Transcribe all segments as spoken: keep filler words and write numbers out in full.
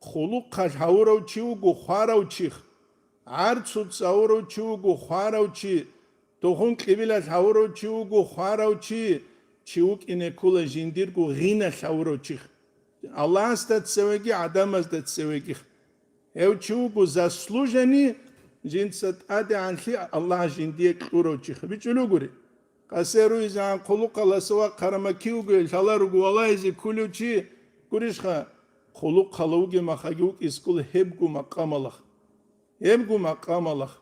хъулухъалъ гьавурав чи вуго хварав чих, гӀарцуца гьавурав чи вуго хварав чи, тухум-кьибилалъ гьавурав чи вуго хварав чи, чи вукӀине ккола жиндирго гъиналъ гьавурав чих. Аллагьасда цевеги, гӀадамазда цевеги. Гьев чи вуго заслуженный, жинца тӀадегӀанлъи Аллагь жиндие кьурав чи. БичӀчӀулев гури. КъасеруйзегӀан хъулухъаласа вахъараб маки вуго, лъала руго валагьизе кколев чи гурищха? Хъулухъала вугеб махаги вукӀискул гьебго макъамалах. Гьебго макъамалах.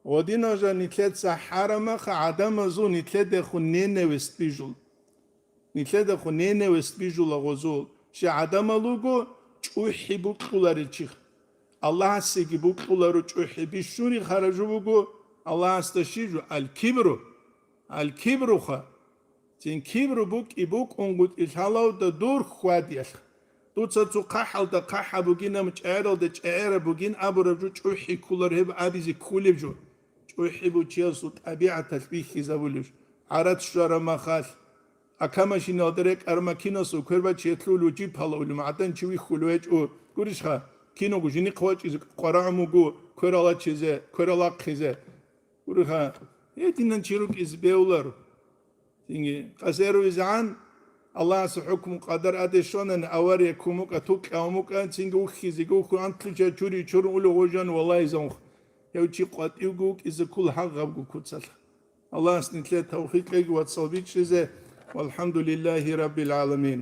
Гъодинал жа нилъеца хӀарамаха гӀадамазул нилъедехун ненависть бижул. Нилъедахъун ненависть бижула гъозул, щай гӀадамал руго чӀухӀи букьуларел чих. Аллагьасеги букьуларо чӀухӀи, бищунги харажу буго Аллагьасда щижу, аль-кибру, аль-кибруха. Цин кибру букӀи букӀунгутӀи лъалавда дур хьвадиялъ. Дуца цо хъахӀалда хъахӀаб бугин, ам чӀегӀералда чӀегӀераб бугин абураб жо чӀухӀи кколар гьеб абизе кколеб жо. ЧӀухӀи бу чиясул тӀабигӀаталъ бихьизабулеб жо. ГӀарац щвараб махалъ, акамашиналда рекӀараб макинасул квербачиялъул вуджиб гьалавулев, магӀдан чи вихьулев гьечӀо, гурищха, киного жинихъ вачӀизе къварагӀун вуго, квералачизе, квералахъизе. Гуриха, гьединан чи рукӀизе бегьуларо. Цинги къасеруйзегӀан, Аллагьас хӀукму къадар адешонани авария кумукӀа, тукьа умукӀа, цинги уххизеги уххун, антлъича чури чурун улев гъожан валагьизавунх. Гьев чи къватӀивго вукӀизе ккола гьагъабго куцалъ. Аллагьас нилъее тавфикъ кьеги вацал бичӀчӀизе. Валхамдулиллагьи раббил гӀаламин.